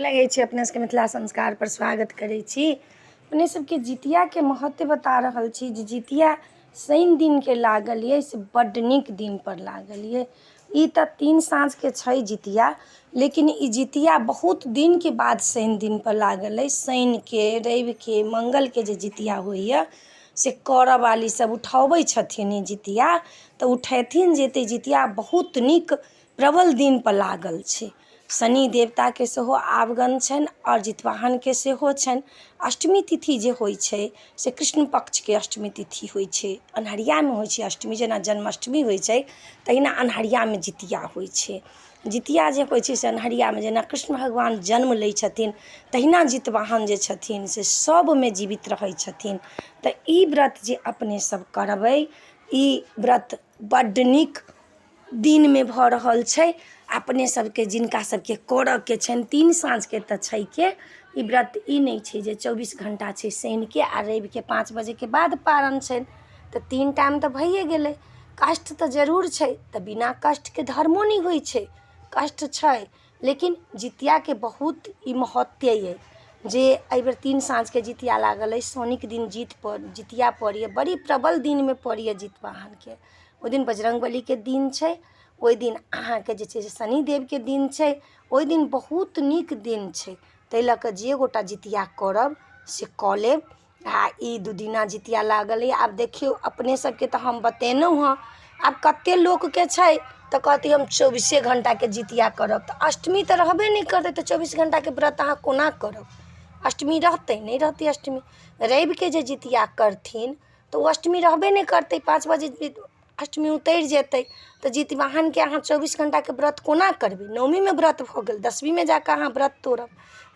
लगै छी अपने सबके मिथिला संस्कारपर स्वागत करै छी। अपने सबके जितियाके महत्व बता रहल छी जे जितिया शनि दिनके लागल अइ से बड्ड नीक दिनपर लागल अइ। ई तऽ 3 साँझके छै जितिया, लेकिन ई जितिया बहुत दिनके बाद शनि दिनपर लागल अइ। शनिके, रविके, मङ्गलके जे जितिया होइए से करऽवाली सब उठबै छथिन ई जितिया। तऽ उठेथिन जे तऽ ई जितिया बहुत नीक प्रबल दिनपर लागल छै। शनि देवताके सेहो आगमन छनि आओर जितवाहनके सेहो छनि। अष्टमी तिथि जे होइ छै से कृष्ण पक्षके अष्टमी तिथि होइ छै, अन्हरियामे होइ छै अष्टमी। जेना जन्माष्टमी होइ छै तहिना अन्हरियामे जितिया होइ छै। जितिया जे होइ छै से अन्हरियामे जेना कृष्ण भगवान जन्म लै छथिन तहिना जितवाहन जे छथिन से सभमे जीवित रहै छथिन। तऽ ई व्रत जे अपने सब करबै, ई व्रत बड्ड नीक दिनमे भऽ रहल छै। अपने सबके जिनका सबके करऽके छनि 3 साँझके तऽ छैके ई व्रत। ई नहि छै जे 24 घण्टा छै, शनिके आओर रविके 5 बजेके बाद पारण छनि, तऽ 3 टाइम तऽ भइए गेलै। कष्ट तऽ जरूर छै, तऽ बिना कष्टके धर्मो नहि होइ छै। कष्ट छै, लेकिन जितियाके बहुत ई महत्व अइ जे एहिबेर 3 साँझके जितिया लागल अइ। शनिके दिन जितिया पड़ैए, बड़ी प्रबल दिनमे पड़ैए जितवाहनके। ओहि दिन बजरङ्गबलीके दिन छै, ओहि दिन अहाँके जे छै से शनिदेवके दिन छै, ओहि दिन बहुत नीक दिन छै। ताहि लऽ कऽ जे गोटा जितिया करब से कऽ लेब। आ ई 2 दिना जितिया लागल अइ। आब देखियौ, अपने सबके तऽ हम बतेलहुँ हँ। आब कते लोकके छै तऽ कहतै हम 24 घण्टाके जितिया करब, तऽ अष्टमी तऽ रहबे नहि करतै, तऽ 24 घण्टाके व्रत अहाँ कोना करब? अष्टमी रहतै नहि रहतै अष्टमी। रविके जे जितिया करथिन तऽ ओ अष्टमी रहबे नहि करतै, 5 बजे अष्टमी उतरि जेतै, तऽ जितवाहनके अहाँ 24 घण्टाके व्रत कोना करबै? नवमीमे व्रत भऽ गेल, दशमीमे जा कऽ अहाँ व्रत तोड़ब,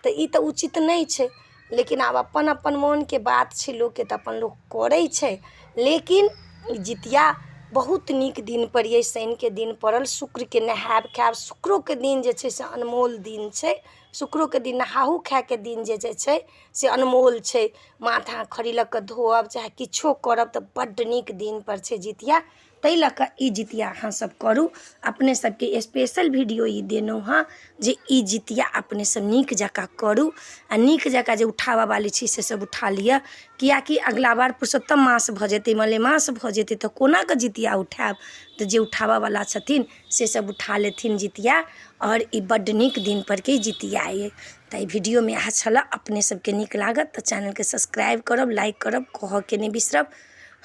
तऽ ई तऽ उचित नहि छै। लेकिन आब अपन अपन मोनके बात छै लोकके, तऽ अपन लोक करै छै। लेकिन ई जितिया बहुत नीक दिनपर अइ, शनिके दिन पड़ल। शुक्रके नहायब खायब, शुक्रोके दिन जे छै से अनमोल दिन छै। शुक्रोके दिन नहाओ खायके दिन जे छै से अनमोल छै। माथ अहाँ खड़ी लऽ कऽ धोअब चाहे किछो करब, तऽ बड्ड नीक दिनपर छै जितिया। ताहि लऽ कऽ ई जितिया अहाँसभ करू। अपने सबके स्पेशल वीडियो ई देलहुँ हँ जे ई जितिया अपने सब नीक जकाँ करू आ नीक जकाँ जे उठाबऽवाली छी से सब उठा लिअ, किएकि अगिला बार पुरुषोत्तम मास भऽ जेतै, मलेमास भऽ जेतै, तऽ कोना कऽ जितिया उठायब? तऽ जे उठाबऽवला छथिन से सब उठा लेथिन जितिया। आओर ई बड्ड नीक दिनपर के जितिया अइ। तऽ एहि वीडियोमे इएह छलऽ। अपने सबके नीक लागत तऽ चैनलके सब्सक्राइब करब, लाइक करब, कहऽके नहि बिसरब,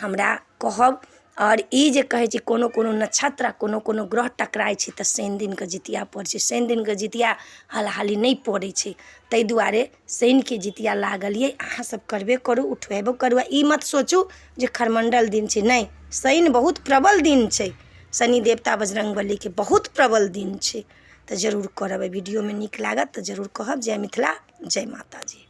हमरा कहब। आओर ई जे कहै छै कोनो कोनो नक्षत्र आ कोनो कोनो ग्रह टकराइ छै तऽ शनि दिनके जितिया पड़ै छै। शनि दिनके जितिया हाली नहि पड़ै छै, ताहि दुआरे शनिके जितिया लागल अइ। अहाँ सब करबे करू, उठेबो करू। आ ई मत सोचू जे खरमण्डल दिन छै, नहि, शनि बहुत प्रबल दिन छै। शनि देवता बजरङ्गबलीके बहुत प्रबल दिन छै, तऽ जरूर करब। एहि वीडियोमे नीक लागत तऽ जरूर कहब। जय मिथिला, जय माताजी।